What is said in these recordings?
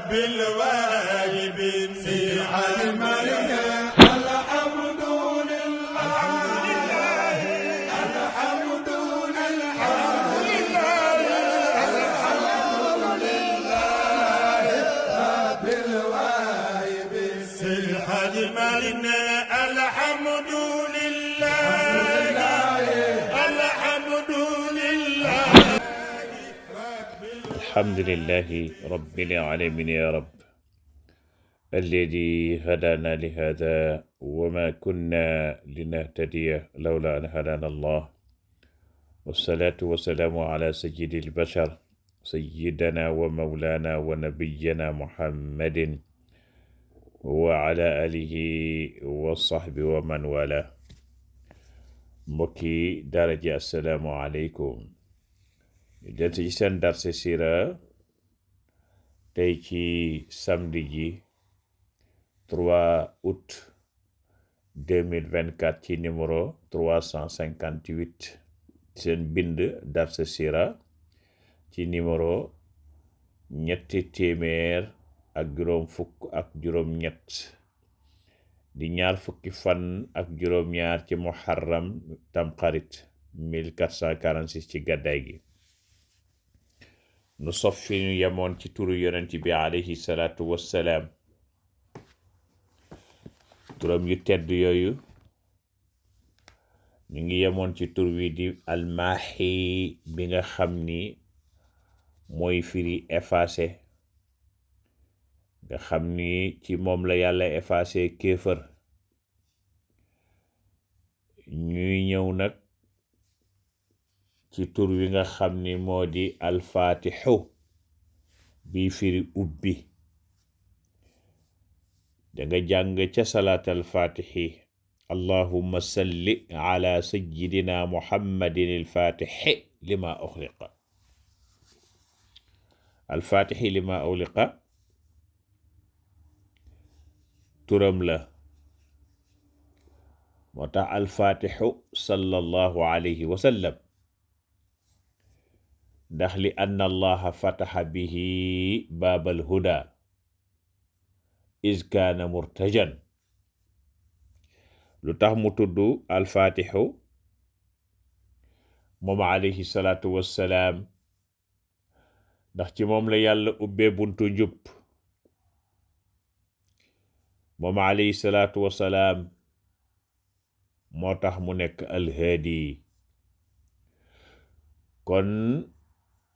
بالواجب في علمنا الحمد لله الحمد لله بالواجب في علمنا الحمد لله الحمد لله الحمد لله رب العالمين يا رب الذي هدانا لهذا وما كنا لنهتدي لولا أن هدانا الله والصلاة والسلام على سيد البشر سيدنا ومولانا ونبينا محمد وعلى آله وصحبه ومن والاه mbokki daraja assalaamu aleykum jant ci seen darse sira tey ci samedi ji 3 août 2024 ci numéro 358 seen bind darse sira ci numéro ñetti téeméer ak juróom fukk ak juróom ñett di ñaar fukki fan ak juróom ñaar ci muharram tamxarit 1446 ci gàddaay gi nu sof fi ñu yemoon ci turu yonent bi alayhi salaatu wassalaam turam yu tedd yooyu ñu ngi yemoon ci tur wi di almaahi bi nga xam ni mooy firi effacé nga xam ni ci moom la yàlla effacé kéefër ñuy ñëw nag ci tur wi nga xam ni moo di alfaatixu bi firi ubbi danga jàng ca salaat alfaatixi allahumma salli ala sayyidina muhammadin alfaatixi lima uxliqa alfaatixi lima uxliqa turam la moo tax alfaatixu sallallahu alayhi wa sallam ndax li anna allaha fataxa bihi baabal huda is kaana murtajan lu tax mu tudd alfaatixu moom alayhi salaatu wassalaam ndax ci moom la yàlla ubbee buntu njub moom alayhi salaatu wassalaam moo tax mu nekk alhaadi kon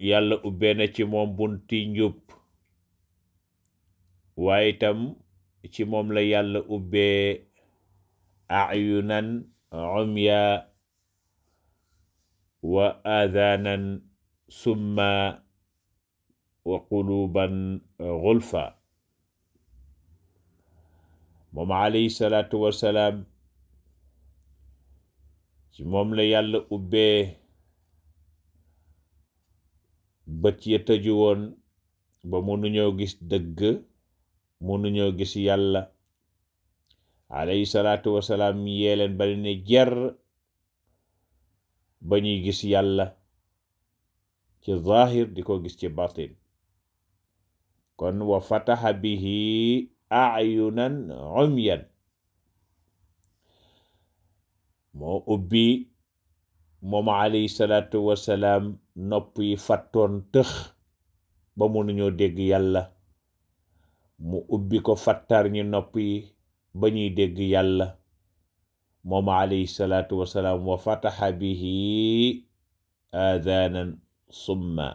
yàlla ubbee na ci moom bunti njub waaye itam ci moom la yàlla ubbee ayunan umya wa adhanan summa wa quluban ghulfa moom alayhi salaatu wassalaam ci moom la yàlla ubbee bët ya tëju woon ba mënuñoo gis dëgg mënuñoo gis yàlla alayhi salaatu wassalaam yee leen ba ne jar ba ñuy gis yàlla ci zahir di ko gis ci batin kon wa fataha bihi ayunan umyan moo ubbi moom alayhi salaatu wassalaam nopp yi fattoon tëx ba mënuñoo dégg yàlla mu ubbi ko fattar ñi nopp yi ba ñuy dégg yàlla moom alayhi salaatu wassalaam wa fataha bihi aadaanan summa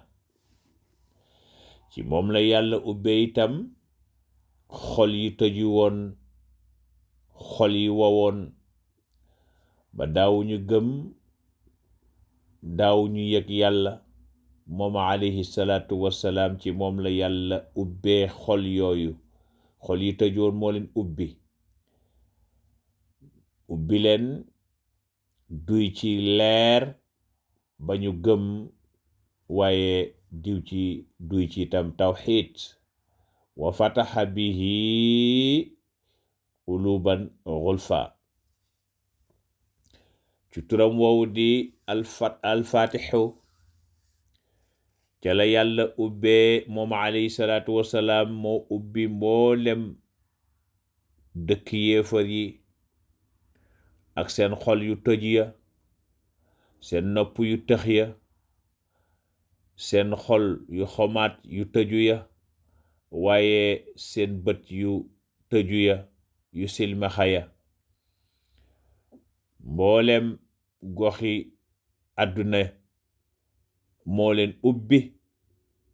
ci moom la yàlla ubbee itam xol yi tëju woon xol yi wowoon ba daawuñu gëm daawuñu yëg yàlla moom alayhi salaatu wassalaam ci moom la yàlla ubbee xol yooyu xol yi tëju woon moo leen ubbi leen duy ci leer ba ñu gëm waaye duy ci itam tawxiid wa fataha bihi quluban ghulfa ci turam woowu di alfatixu ca la yàlla ubbee moom alayhi salaatu wasalaam moo ubbi mboolem dëkk yéefar yi ak seen xol yu tëj ya, seen nopp yu tëx ya, seen xol yu xomaat yu tëju ya, waaye seen bët yu tëju ya, yu silmaxa ya. mboolem goxi àdduna moo leen ubbi,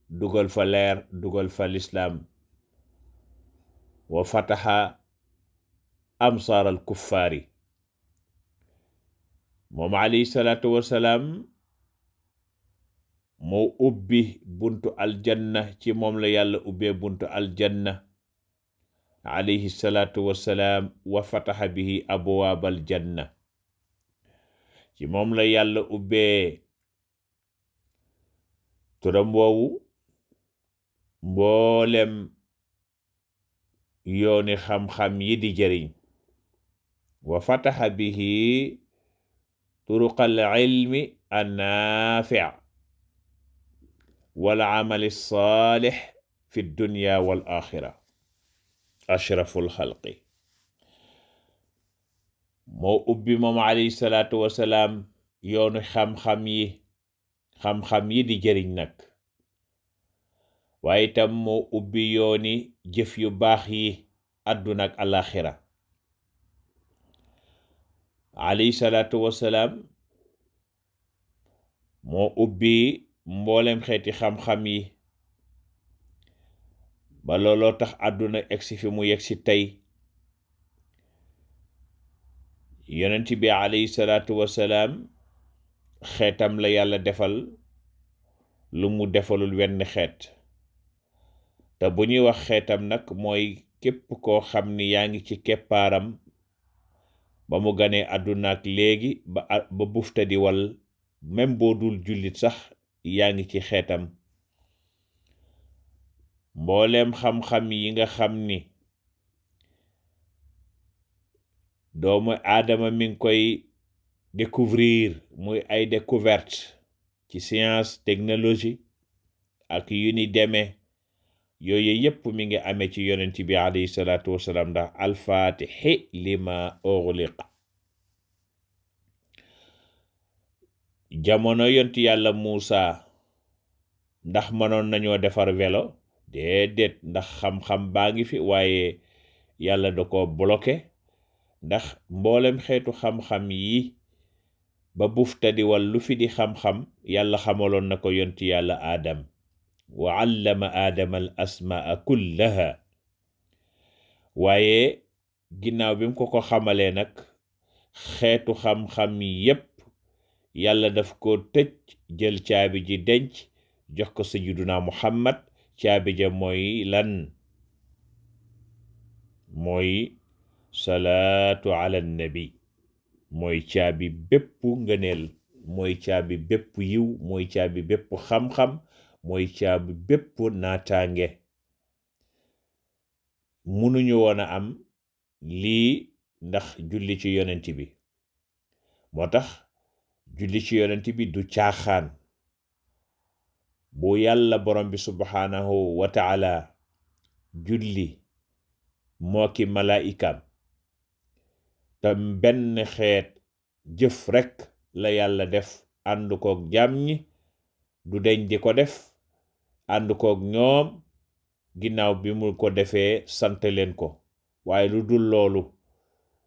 dugal fa leer, dugal fa lislaam. wa fataha amsaar al kuffaari, moom alayhi salaatu wasalaam moo ubbi buntu aljanna, ci moom la yàlla ubbee buntu aljanna alayhi salaatu wasalaam. wa fataha bihi abwaabal janna, ci moom la yàlla ubbee turam woowu mboolem yooni xam-xam yi di jëriñ. wa fataha bihi turuqal ilmi annaafi' wal amali saalih fi dunya wal axira. ashraful xalqi moo ubbi moom alayhi salaatu wasalaam yoonu xam-xam yi di jëriñ nag, waaye itam moo ubbi yooni jëf yu baax yi àdduna ak alaxira. alayhi salaatu wasalaam moo ubbi mboolem xeeti xam-xam yi, ba looloo tax àdduna egsi fi mu yegsi tey. yonent bi alayhi salaatu wasalaam xeetam la yàlla defal lu mu defalul wenn xeet. te bu ñuy wax xeetam nag mooy képp koo xam ni yaa ngi ci keppaaram ba mu ganee àdduna ak léegi ba bufta di wal, même boo dul jullit sax yaa ngi ci xeetam. mbooleem xam-xam yi nga xam ni doomu aadama mi ngi koy découvrir, muy ay découverte ci science, technologie ak yu ni demee, yooyu yépp mi ngi amee ci yonent bi alayhi salaatu wasalaam, ndax alfaatixi lima ughliq. jamono yonent yàlla Muusa ndax mënoon nañoo defar vélo? déedéet, ndax xam-xam baa ngi fi, waaye yàlla da ko bloqué, ndax mboolem xeetu xam-xam yi ba bufta di wal lu fi di xam-xam yàlla xamaloon na ko yonti yàlla aadam. wa allama aadama al asmaa kullaha, waaye ginnaaw bi mu ko xamalee nag xeetu xam-xam yépp yàlla daf ko tëj, jël caabi ji denc, jox ko sayyiduna Muhammad. caabi ja mooy lan? mooy salaatu ala nabi, mooy caabi bépp ngëneel, mooy caabi bépp yiw, mooy caabi bépp xam-xam, mooy caabi bépp naataange. munuñu woon a am lii ndax julli ci yonent bi. moo tax julli ci yonent bi du caaxaan. bu yàlla borom bi subhanahu wa taala julli moo ki malaayikaam, te benn xeet jëf rekk la yàlla def ànd koog jaam ñi, du deñ di ko def ànd koog ñoom ginnaaw bi mu ko defee sant leen ko, waaye lu dul loolu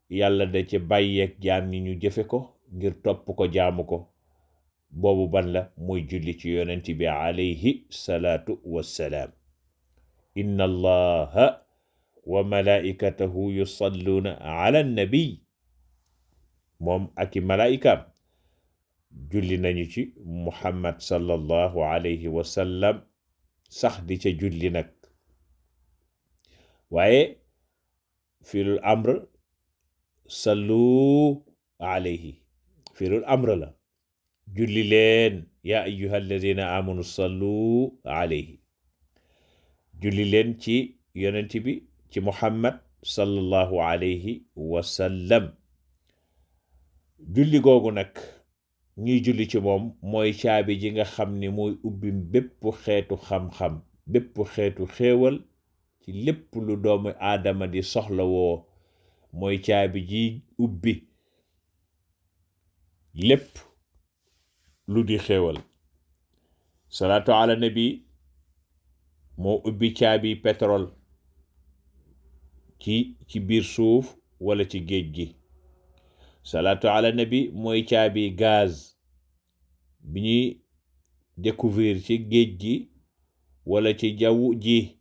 yàlla da ci bàyyeeg jaam ñi ñu jëfe ko ngir topp ko jaamu ko. boobu ban la? muy julli ci yonent bi alayhi salaatu wassalaam. inna allaha wa malaikatahu yusalluuna ala nabi, moom ak i malaikaam julli nañu ci Muhammad sallallahu alayhi wa sallam, sax di ca julli nag. waaye fiilul amr sallu alayhi, fiilul amr la. julli leen yaa ayyuha alladina amanu sallu alayhi, julli leen ci yonent bi, ci Muhammad sallallahu alayhi wa sallam. julli googu nag ñuy julli ci moom mooy caabi ji nga xam ni mooy ubbi bépp xeetu xam-xam bépp xeetu xéewal ci lépp lu doomu aadama di soxlawoo mooy caabi ji ubbi lépp lu di xéewal. salaatu ala nabi moo ubbi caabi pétrole ci biir suuf wala ci géej gi. salaatu ala nabi mooy caabi gaz bi ñuy découvrir ci géej gi wala ci jaww ji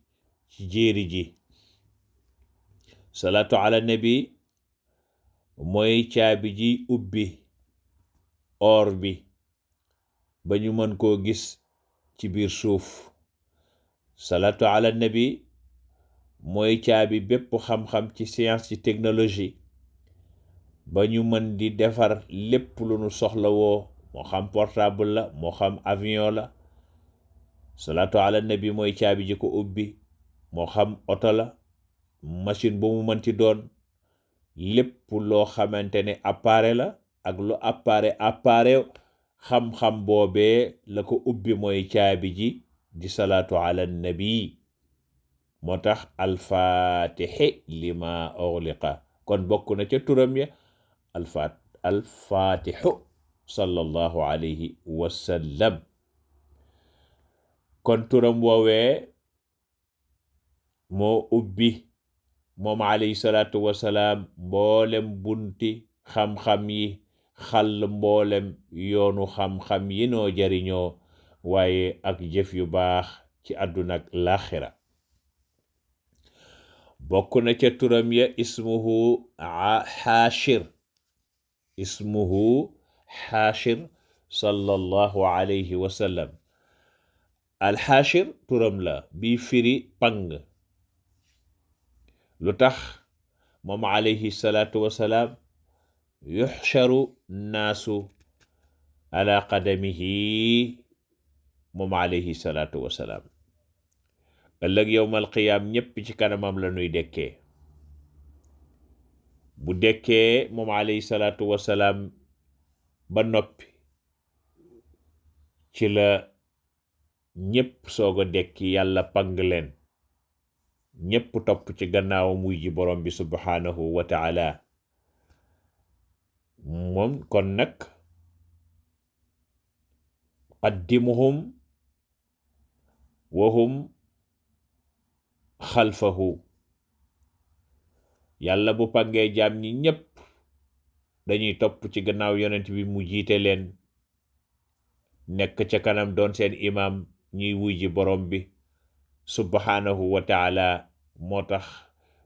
ci jéeri ji. salaatu ala nabi mooy caabi ji ubbi or bi ba ñu mën koo gis ci biir suuf. salaatu ala nabi mooy caabi bépp xam-xam ci science ci technologie ba ñu mën di defar lépp lu nu soxlawoo moo xam portable la moo xam avion la. salaatu ala nabi mooy caabi ji ko ubbi moo xam oto la machine bu mu mënti doon lépp loo xamante ne appareil la ak lu appareil xam-xam boobee la ko ubbi mooy caabi ji di salaatu ala nabi. moo tax alfaatixi lima ughliqa kon bokk na ca turam ya alfaatixu sallallahu alayhi wa sallam. kon turam woowee moo ubbi moom alayhi salaatu wasalaam mboolem bunti xam-xam yi xàll mboolem yoonu xam-xam yi noo jariñoo waaye ak jëf yu baax ci àdduna ak laaxira. bokk na ca turam ya ismuhu xaashir sallallahu alayhi wa sallam. alxaashir turam la bi firi pang. lu tax moom alayhi salaatu wasalaam yuxsharu naasu ala qadamihi moom alayhi salaatu wasalaam ëllëg yowmal qiyaam ñépp ci kanamam la nuy dekkee. bu dekkee moom alayhi salaatu wasalaam ba noppi ci la ñépp soog a dekki yàlla pang leen ñépp topp ci gannaaw muy ji borom bi subhanahu wa taala. moom kon nag qaddimuhum wa hum xalfahu. yàlla bu pangee jaam ñi ñépp dañuy topp ci gannaaw yonent bi mu jiite leen nekk ca kanam doon seen imam ñuy wuy ji borom bi subhanahu wa taala. moo tax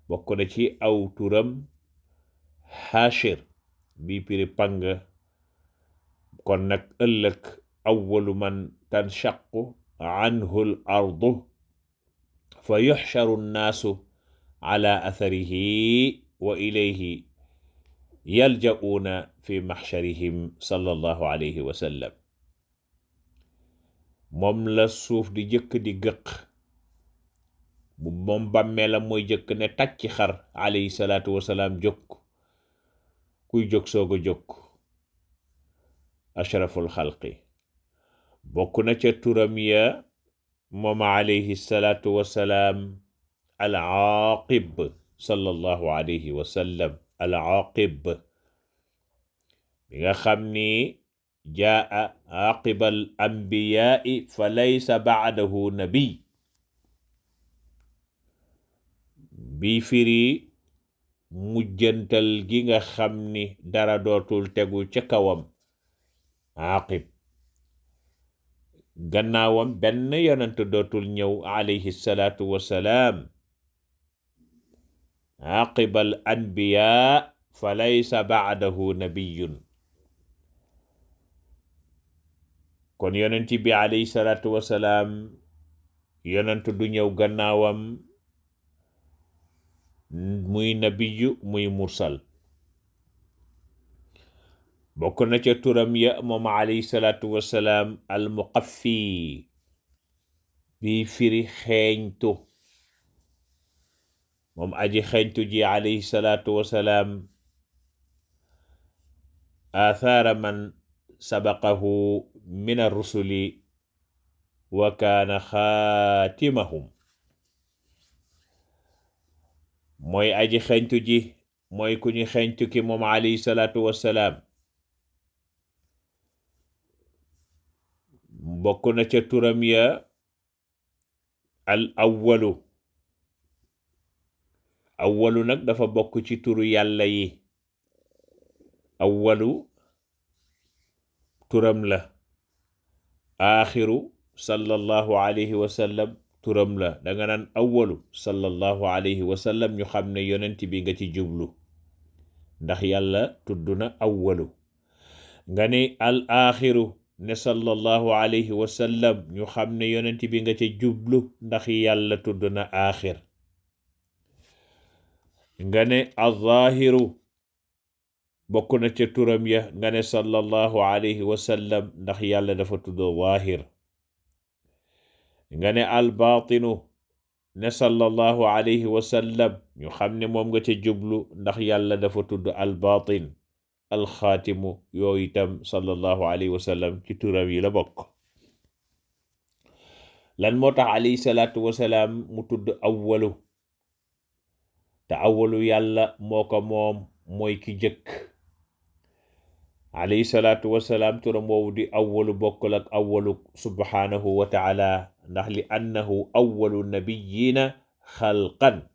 bokk na ci aw turam xaashir bi piri pang. kon nag ëllëg awwalu man tanshaqu anhu l ardu fa yuxsharu nnaasu ala atharihi wa ilayhi yalja'uuna fi maxsharihim sallallahu alayhi wa sallam. moom la suuf di jëkk di gëq bu moom bàmmeelam mooy jëkk ne tàcc xar alayhi salaatu wasalaam jóg kuy jóg soog a jóg ashraful xalqi. bokk na ca turam ya moom alayhi salaatu wasalaam al aaqib sallallahu alayhi wa sallam. al aaqib bi nga xam ni jaa aqibal anbiyaai fa laysa ba'dahu nabiy bi firi mujjantal gi nga xam ni dara dootul tegu ca kawam. aqib gannaawam benn yonent dootul ñëw alayhi salaatu wasalaam. aqibal anbiyaa fa laysa ba'dahu nabiyun. kon yonent bi alayhi salaatu wasalaam yonent du ñëw gannaawam muy nabiyu muy mursal. bokk na ca turam ya moom alayhi salaatu wasalaam al muqaffi bi firi xeeñtu. moom aji xeeñtu ji alayhi salaatu wasalaam athaara man sabaqahu min ar-rusuli wa kaana xaatimahum mooy aji xeñtu ji mooy ku ñu xeñtu ki moom alayhi salaatu wassalaam bokk na ca turam ya al awwalu nag dafa bokk ci turu yàlla yi awwalu turam la aaxiru sallallahu alayhi wa sallam turam la danga naan awwalu sallallahu alayhi wa sallam ñu xam ne yonent bi nga ci jublu ndax yàlla tudd na awwalu nga ne al aaxiru ne sallallahu alayhi wa sallam ñu xam ne yonent bi nga ci jublu ndax yàlla tudd na aaxir nga ne al zaahiru bokk na ca turam ya nga ne sallallahu alayhi wa sallam ndax yàlla dafa tudd zaahir nga ne al baatinu ne sallallahu alayhi wa sallam ñu xam ne moom nga ca jublu ndax yàlla dafa tudd al baatin al xaatimu yooyu itam sallallahu alayhi wa sallam ci turam yi la bokk lan moo tax alayhi salaatu wa salaam mu tudd awwalu te awwalu yàlla moo ko moom mooy ki jëkk alayhi salaatu wassalaam turam woowu di awwalu bokkul ak awwalu subhanahu wa taala ndax li annahu awwalu nabiyina xalqan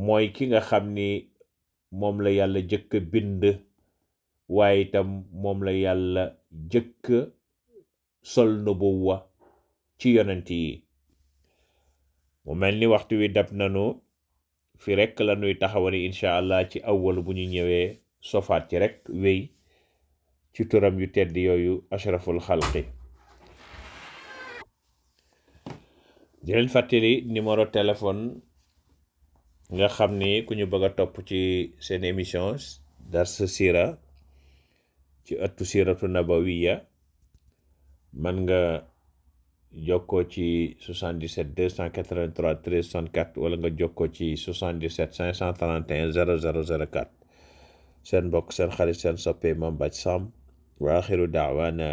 mooy ki nga xam ni moom la yàlla jëkk bind waaye itam moom la yàlla jëkk sol nubuwa ci yonent yi mu mel ni waxtu wi dab nanu fi rekk la nuy taxawani incha allah ci awwalu bu ñu ñëwee sofaat ci rek wéy ci turam yu tedd yooyu ashraful xalqi di leen fàttali numéro téléphone nga xam ni ku ñu bëgg a topp ci seen émission dars sira ci ëttu siratu nabawiya man nga jokkoo ci 77 283 13 64 wala nga jokkoo ci 77 531 0004 seen mbokk seen xarit seen soppe Mame Bathie Samb wa axiru daawaana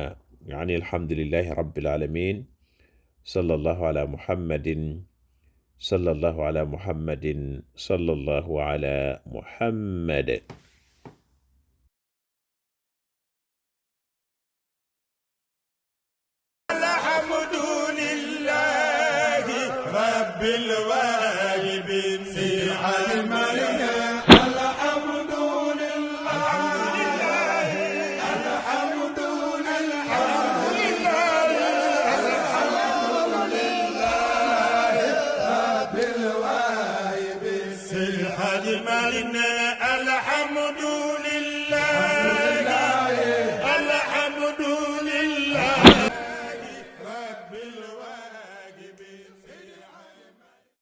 ani alhamdulillahi rabbil alamin sallallahu ala muhammadin sallallahu ala muhammadin sallallahu ala muhammad alhamdulillahi rabbil waahibin si almalina الحاج مالنا